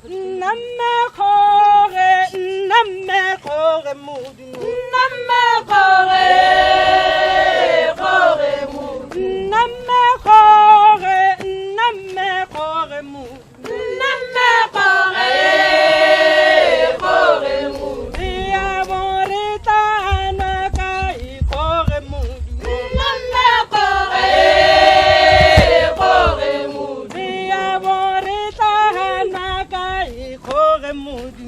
Nna mme kgoge, nna mme kgoge modu. Nna mme kgoge, kgoge modu. Nna mme kgoge, nna mme kgoge modu. Nna mme kgoge, kgoge modu. Ya bo re tla nwa kae kgoge modu. Nna mme kgoge, kgoge modu. Ya bo re tla nwa kae kgoge modu.